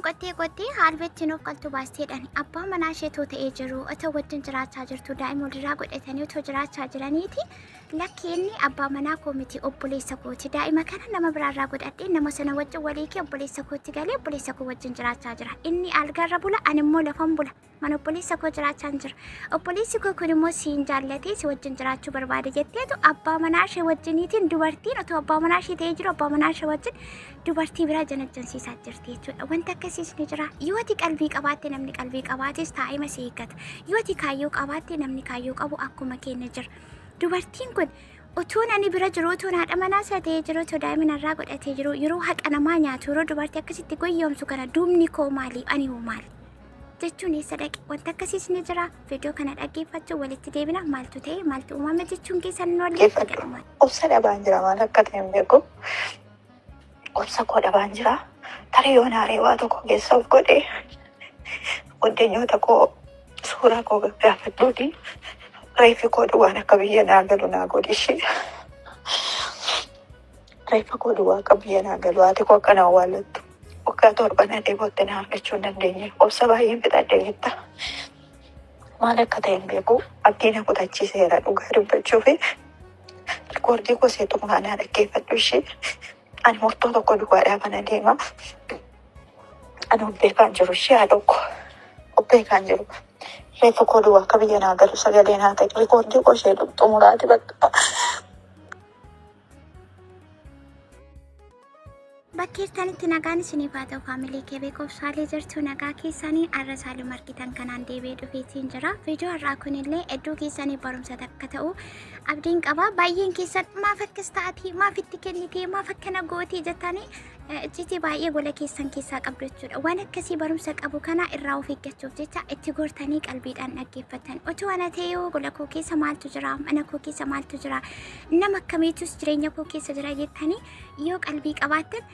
Qottiyyoon qottee qottee haalbeetti nuuf qaltu baasteedhaan abbaa manaa ishee otoo ta'ee jiru otoo wajjin jiraachaa jirtu daa'ima walirraa godhatanii otoo jiraachaa jiraniiti lakki inni abbaa manaa koo miti obboleessa kooti daa'ima kana nama biraarraa godhadhee nama sana wajjin walii kee obboleessa kootti galee obboleessa koo wajjin jiraachaa jira inni algaarra bula ani immoo lafan bula Mana obboleessa koo jiraachaan jira. Obboleessi koo kun immoo siin jaallatee si wajjin jiraachuu barbaada jetteetu abbaa manaa ishee wajjiniitiin dubartiin otoo abbaa manaa ishee ta'ee jiru abbaa manaa ishee wajjin dubartii biraa janajjansiisaa jirti jechuudha. Wanta akkasiis ni jira. Yoo ati qalbii qabaatte namni qalbii qabaates taa'ima si eeggata. Yoo ati kaayyoo qabaatte namni kaayyoo qabu akkuma kee ni jira. Dubartiin kun utuun ani bira jiru utuun haadha manaa isaa ta'ee jiru utuu daa'ima narraa godhatee jiru yeroo haqa namaa nyaatu yeroo dubartii akkasitti goyyoomsu kana duubni koo maali ani hoo maali? Jechuun eessa dhaqe? Wanta akkasiis ni jira. Viidiyoo kana dhaggeeffachuu walitti deebina. Maaltu ta'e? Maaltu uumame jechuun keessan hin oolle. Dhaggeeffadhu. Gadhumaan. Obsa dhabaan jira maal akka ta'e hin beeku. Obsa koo dhabaan jira. Tarii yoon aaree waa tokko keessa of godhe goddanyoota koo suuraa koo gaggaafadhuuti. Reeffi koo duwwaan akka biyya naa galu naa godhi ishee. Reeffa koo duwwaa akka biyya naa galu haati koo akka na awwaallattu. Waggaa 7 na dheebotte na argachuu hin dandeenye. Obsa baay'een fixadhe beekta. Maal akka ta'e hin beeku. Abdii na kutachiiseera dhugaa dubbachuu fi rikoordii koo ishee xumuraa naa dhaggeeffadhu ishee. Ani murtoo tokko duwwaadhaaf ana deema. Ani of beekaan jiru ishee haadha koo. Of beekaan jiru. Reeffa koo duwwaa akka biyya naa galu sagalee naa ta'e. Rikoordii koo ishee xumuraati bakka. Bakki jirtanitti nagaan isiniif haa ta'u faamilii kee beekuuf saalee jirtu nagaa keessanii arra saaluma argitan kanaan deebi'ee dhufeetiin jira. Viidiyoo har'aa kunillee hedduu keessanii barumsa takka ta'u abdiin qaba. Baay'een keessan maaf akkas taatii maaf itti kennitee maaf akkana gootii jettanii icciitii baay'ee gola keessan keessaa qabdu jechuudha. Waan akkasii barumsa qabu kana irraa of eeggachuuf jecha itti gortanii qalbiidhaan dhaggeeffattan. Utuu ana ta'ee gola koo keessa maaltu jira, mana koo keessa maaltu jira, nama akkamiitus jireenya koo keessa jira jettanii yoo qalbii qabaattan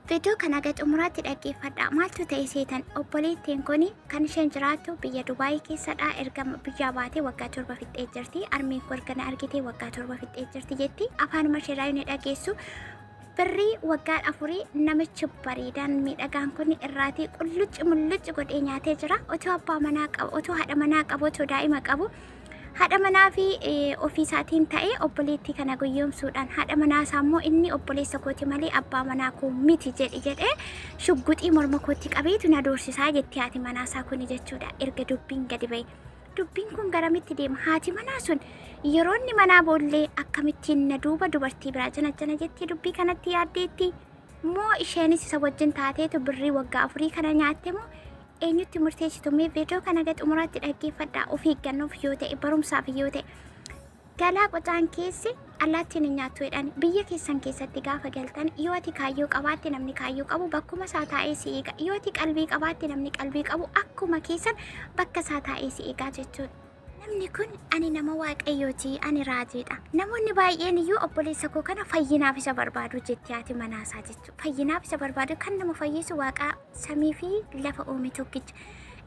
viidiyoo kana haga xumuraatti dhaggeeffadha. Maaltu ta'e seetan obboleettiin kun kan isheen jiraattu biyya Dubaayii keessadha. Erga biyyaa baatee waggaa 7 fixxee jirti. Armeen koo erga na argitee waggaa 7 fixxee jirti jetti. Afaanuma isheerraa yoo ni dhageessu Birrii waggaa afurii namichi bareedaan miidhagaan kun irraatii qullucci mullucci godhee nyaatee jira. Otoo abbaa manaa qabu, otoo haadha manaa qabu, otoo daa'ima qabu. Haadha manaa fi ofii isaatiin ta'ee obboleettii kana gowwoomsuudhaan haadha manaa isaa immoo inni obboleessa kooti malee abbaa manaa koo miti jedhi jedhee shugguxii morma kootti qabeetu na doorsisaa jetti haati manaa isaa kuni jechuudha. Erga dubbiin gadi ba'e. Dubbiin kun garamitti deema? Haati manaa sun yeroo inni manaa boollee akkamittiin na duuba dubartii biraa jana jana jettee dubbii kanatti yaaddeetti? Moo isheenis isa wajjin taateetu birrii waggaa afurii kana nyaatte moo eenyutti murteessitu? Mee viidiyoo kana haga xumuraatti dhaggeeffadhaa. Of eeggannoof yoo ta'e, barumsaaf yoo ta'e. Galaa qocaan keessi allaattiin hin nyaattu jedhan. Biyya keessan keessatti gaafa galtan yoo ati kaayyoo qabaatte namni kaayyoo qabu bakkuma isaa taa'ee si eega. Yoo ati qalbii qabaatte namni qalbii qabu akkuma keessan bakka isaa taa'ee si eegaa jechuudha. Namni kun ani nama waaqayyooti, ani raajiidha. Namoonni baay'een iyyuu obboleessa koo kana fayyinaaf isa barbaadu jetti haati manaasaa jechuudha. Fayyinaaf isa barbaadu kan nama fayyisu waaqa samii fi lafa uume tokkicha.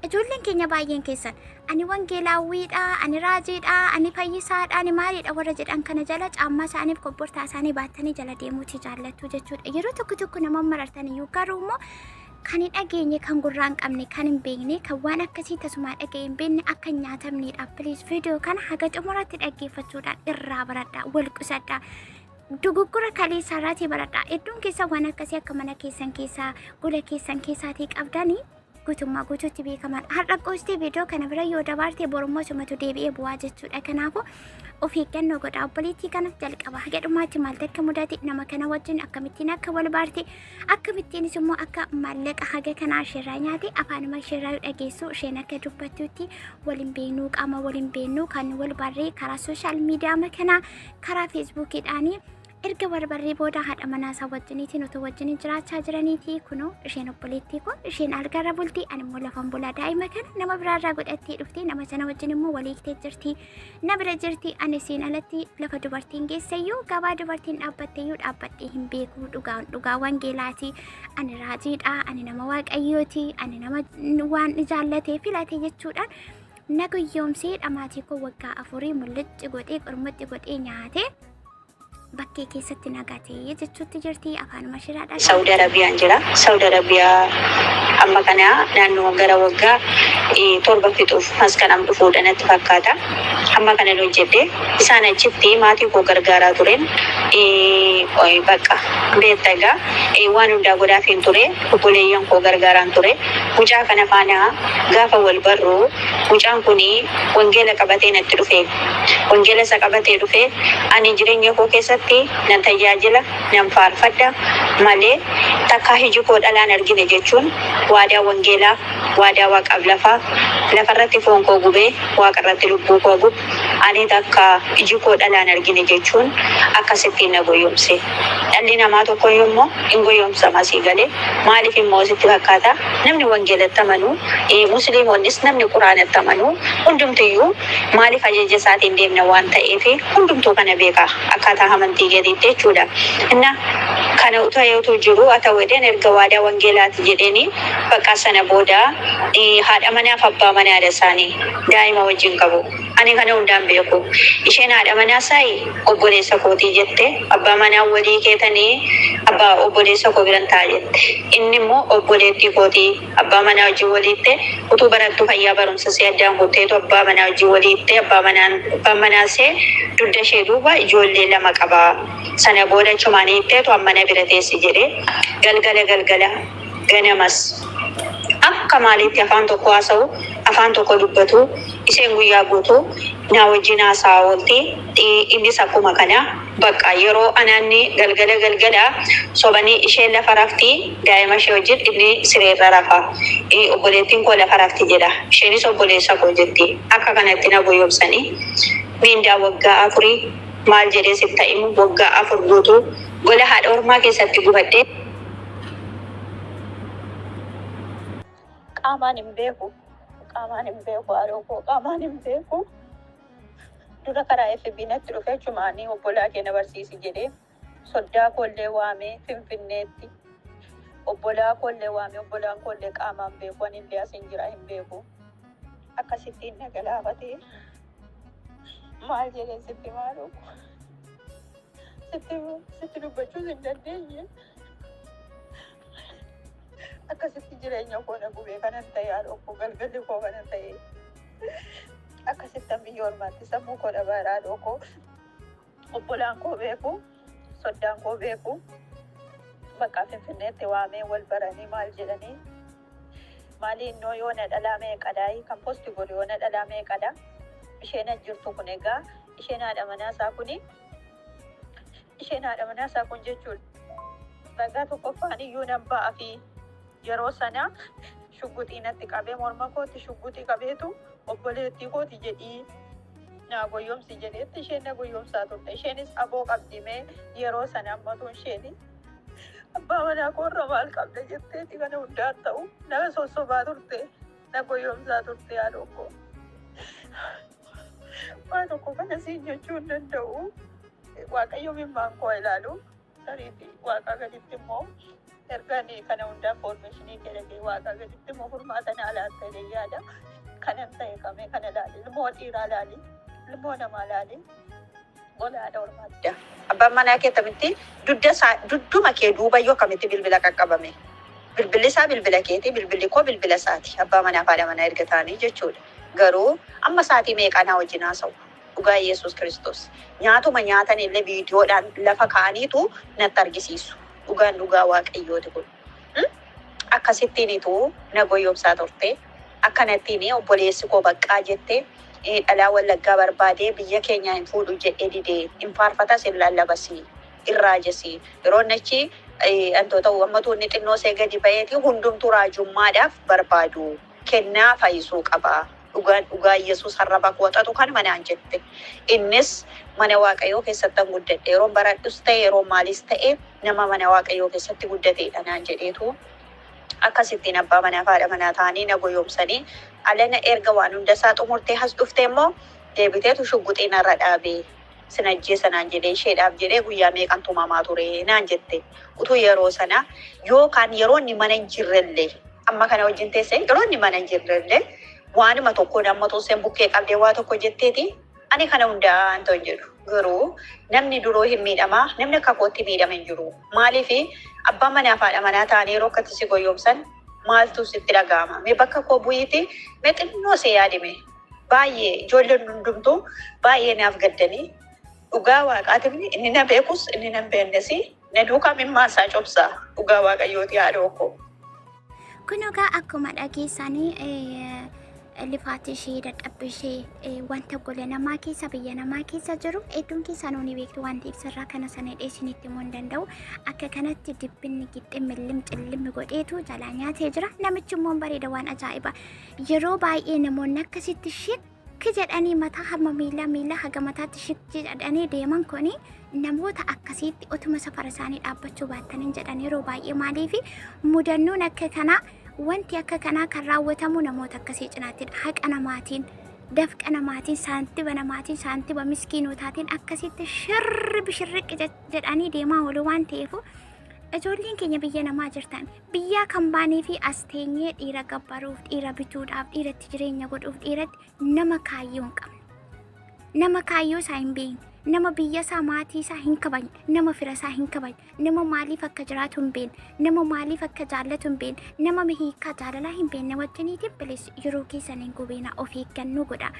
Ijoolleen keenya baay'een keessan ani wangeelaawwiidha, ani raajiidha, ani fayyisaadha, ani maaliidha warra jedhan kana jala caammaa isaaniif kobbortaa isaanii baattanii jala deemuuti jaallattu jechuudha. Yeroo tokko tokko nama marartan iyyuu garuu immoo kan hin dhageenye, kan gurraa hin qabne, kan hin beekne, kan waan akkasii tasumaa dhaga'e hin beekne akka hin nyaatamneedha. Please viidiyoo kana haga xumuraatti dhaggeeffachuudhaan irraa baradhaa, wal qusadhaa. Dogoggora kaleessaa irraatii baradhaa. Hedduun keessan waan akkasii akka mana keessan keessaa, gola keessan keessaatii qabdanii guutummaa guutuutti beekaman. Har'a qoostee viidiyoo kana bira yoo dabaarte borummoo sumatu deebi'ee bu'aa jechuudha. Kanaafuu of eeggannoo godha. Obboleettii kana jalqaba haga dhumaatti maaltu akka mudate nama kana wajjin akkamittiin akka wal baarte akkamittiinis immoo akka maallaqa haga kanaa isheerraa nyaate afaanuma isheerraa yoo dhageessu isheen akka dubbattutti wal hin beeknu qaama wal hin beeknu kan wal barree karaa sooshaal miidiyaa kanaa karaa feesbuukiidhaanii erga wal barree booda haadha manaa isaa wajjiniitiin otoo wajjiniin jiraachaa jiraniiti kunoo isheen obboleettii koo isheen algaarra bulti ani immoo lafan bulaa daa'ima kana nama biraarraa godhattee dhuftee nama sana wajjin immoo waliiktee jirti na bira jirti ani isiin alatti lafa dubartiin geesseyyuu gabaa dubartiin dhaabbatteyyuu dhaabbadhee hin beeku dhugaa dhugaa wangeelaati ani raajiidha ani nama waaqayyooti ani nama waan jaallatee filate jechuudhaan na guyyoomsee dhamaatii koo waggaa afurii mul'icci godhee qormacci godhee nyaatee bakkee keessatti na gatee jechuutti jirti afaanuma shiraadha. Saudi Arabiyaan jira. Saudi Arabiyaa Amma kana naannoo gara waggaa 7 fixuuf Maskaram dhufuudha natti fakkaata. Hamma kanan hojjedhe. Isaan achitti maatii koo gargaaraa tureen bakka beekta egaa waan hundaa godhaafiin ture. Obboleeyyan koo gargaaraan ture. Mucaa kana faana gaafa wal barru mucaan kun wangeela qabatee natti dhufe. Wangeela isa qabatee dhufe ani jireenya koo keessatti nan tajaajila, nan faarfadha malee takkaa iji koo dhalaan argine jechuun waadaa wangeelaa, waadaa waaqaaf lafaa, lafarratti foon koo gubee waaqarratti lubbuu koo gubu ani takka iji koo dhalaan argine jechuun akkasittiin na goyyomse. Dhalli namaa tokkoyyuu immoo hin goyyomsama sii galee maaliif immoo sitti fakkaata namni wangeelatti amanu musliimonnis namni quraanatti amanu hundumtiyyuu maaliif ajaja isaatiin deemna waan ta'eef hundumtuu kana beeka akkaataa amantii keetiitti jechuudha. Inna kana ta'ee utuu jiru haa ta'u jedheen erga waadaa wangeelaati jedheeni bakka sana booda haadha manaaf abbaa manaadha isaanii daa'ima wajjin qabu. Ani kana hundaan beeku. Isheen haadha manaa isaayi obboleessa kootii jette abbaa manaa walii keetanii abbaa obboleessa koo biran ta'a jette. Inni immoo obboleettii kootii abbaa manaa wajjin waliitte utuu barattuu fayyaa barumsa see addaan kutteetu abbaa manaa wajjin waliitte abbaa manaan abbaan manaa see dugda ishee duuba ijoollee lama qaba. Sana booda achumaan hiitteetu amma na bira teessi jedhee galgala galgala ganamas akka maaliitti afaan tokko haasa'u afaan tokko dubbatu isheen guyyaa guutuu naa wajjin haasa'aa oolti innis akkuma kana bakka yeroo anaanni galgala galgala sobanii isheen lafa rafti daa'ima ishee wajjin inni sireerra rafa obboleettiin koo lafa rafti jedha isheenis obboleessa koo jetti akka kanatti na goyyomsanii miindaa waggaa afurii maal jedhee sitti himu waggaa 4 guutuu gola haadha ormaa keessatti gubadhee. Qaamaan hin beeku. Qaamaan hin beeku haadhoo koo qaamaan hin beeku. Dura karaa FB natti dhufe achumaanii obbolaa kee na barsiisi jedhee soddaa koollee waamee Finfinneetti obbolaa koollee waamee obbolaan koollee qaamaan beeku ani illee as hin jira hin beeku. Akkasittiin na galaafatee maal jedhee sitti maaloo sitti sitti dubbachuus hin dandeenye. Akkasitti jireenya koo na gubee kanan ta'e haadha koo galgalli koo kanan ta'e akkasitti biyya ormaatti sammuu koo dhabaadha haadha koo obbolaan koo beeku soddaan koo beeku bakka Finfinneetti waamee wal baranii maal jedhanii maali innoo yoona dhalaa meeqadhaa kan posti godhu yoona dhalaa meeqadha isheen as jirtu kun egaa isheen haadha manaa isaa kuni isheen haadha manaa isaa kun jechuudha. Ragaa tokkoffaan iyyuu nan ba'a fi yeroo sana shugguxii natti qabee morma kootti shugguxii qabeetu obboleettii kooti jedhii naa goyyomsi jedheetti isheen na goyyomsaa turte. Isheenis aboo qabdi mee yeroo sana ammatu isheen abbaa manaa koorra maal qabda jetteeti kana hundaa ta'u na sossobaa turte na goyyomsaa turte haadha koo. Waan tokko kana siin jechuu hin danda'u. Waaqayyo mimmaan koo ilaalu tariitii waaqaa gaditti immoo erga ani kana hundaa foormeeshinii kee dhagee waaqaa gaditti immoo furmaata naa laatta jedhee yaada. Kanan ta'e kamee kana laali ilmoo dhiiraa laali ilmoo namaa laali gola haadha ormaatti. Abbaan manaa kee akkamitti dugda isaa dudduma kee duuba iyyuu akkamitti bilbila qaqqabame? Bilbilli isaa bilbila keeti, bilbilli koo bilbila isaati. Abbaa manaa fi haadha manaa erga ta'anii jechuudha. Garuu amma sa'aatii meeqaa naa wajjin haasa'u? Dhugaa Yesuus Kiristoos. Nyaatuma nyaatan illee viidiyoodhaan lafa kaa'aniitu natti argisiisu. Dhugaan dhugaa Waaqayyooti kun. Akkasittiinitu na goyyomsaa turte. Akkanattiin obboleessi koo baqqaa jette dhalaa Wallaggaa barbaadee biyya keenyaa hin fuudhu jedhee didee hin faarfatas hin lallabasi. Hin raajesi. Yeroo inni achi wantoota ammatu inni xinnoo ishee gadi ba'eeti hundumtuu raajummaadhaaf barbaadu. Kennaa fayyisuu qaba. Dhugaan dhugaa Yesuus harraba koo xaxu kanuma naan jette. Innis mana Waaqayyoo keessattan guddadhe. Yeroon baradhus ta'e yeroo maalis ta'e nama mana Waaqayyoo keessatti guddateedha naan jedheetu akkasittiin abbaa manaa fi haadha manaa ta'anii na goyoomsanii alana erga waan hunda isaa xumurtee as dhufte immoo deebiteetu shugguxii narra dhaabee sin ajjeesa naan jedhee isheedhaaf jedhee guyyaa meeqan tumamaa ture naan jette. Utuu yeroo sana yookaan yeroo inni mana hin jirrellee amma kana wajjin teessee yeroo inni mana hin jirrellee waanuma tokko nama tuuseen bukkee qabdee waa tokko jetteeti ani kana hundaa hin ta'u jedhu. Garuu namni duruu hin miidhamaa namni akka kootti miidhame hin jiru. Maaliif abbaa manaa fi haadha manaa ta'anii yeroo akkatti si goyoomsan Maaltu sitti dhaga'ama? Mee bakka koo bu'iiti mee xinnoo see yaadime. Baay'ee ijoolleen hundumtuu baay'ee naaf gaddanii dhugaa waaqaatiin inni na beekus inni na hin beeknes na duukaa mimmaasaa cobsaa dhugaa waaqayyooti haadhoo koo. Kun egaa akkuma dhageessanii lifaati ishee dadhabbi ishee wanta gola namaa keessa biyya namaa keessa jiru hedduun keessanuu ni beektu waan ta'eef sirraa kana sana hidhee isinitti himuu hin danda'u. Akka kanatti dibbinni gixximmi lim cillimmi godheetu jalaa nyaatee jira. Namichi immoo bareeda waan ajaa'iba. Yeroo baay'ee namoonni akkasitti shikki jedhanii mataa hamma miila miila haga mataatti shikki jedhanii deeman kuni namoota akkasiitti otuma safara isaanii dhaabbachuu baattaniin jedhan yeroo baay'ee maaliif mudannoon akka kanaa wanti akka kanaa kan raawwatamu namoota akkasii cinaattidha. Haqa namaatiin, dafqa namaatiin, saantiba namaatiin, saantiba miskiinotaatiin akkasitti shirri bishirriqqi jedhanii deemaa oolu waan ta'eef ijoolleen keenya biyya namaa jirtan biyyaa kan baanee fi as teenyee dhiira gabbaruuf, dhiira bituudhaaf, dhiiratti jireenya godhuuf, dhiiratti nama kaayyoo hin qabne. Nama kaayyoo isaa hin beekne, nama biyya isaa maatii isaa hin kabajne, nama fira isaa hin kabajne, nama maaliif akka jiraatu hin beekne, nama maaliif akka jaallatu hin beekne, nama hiikaa jaalalaa hin beekne wajjiniitiin bilis yeroo keessan hin gubeenaa of eeggannoo godha.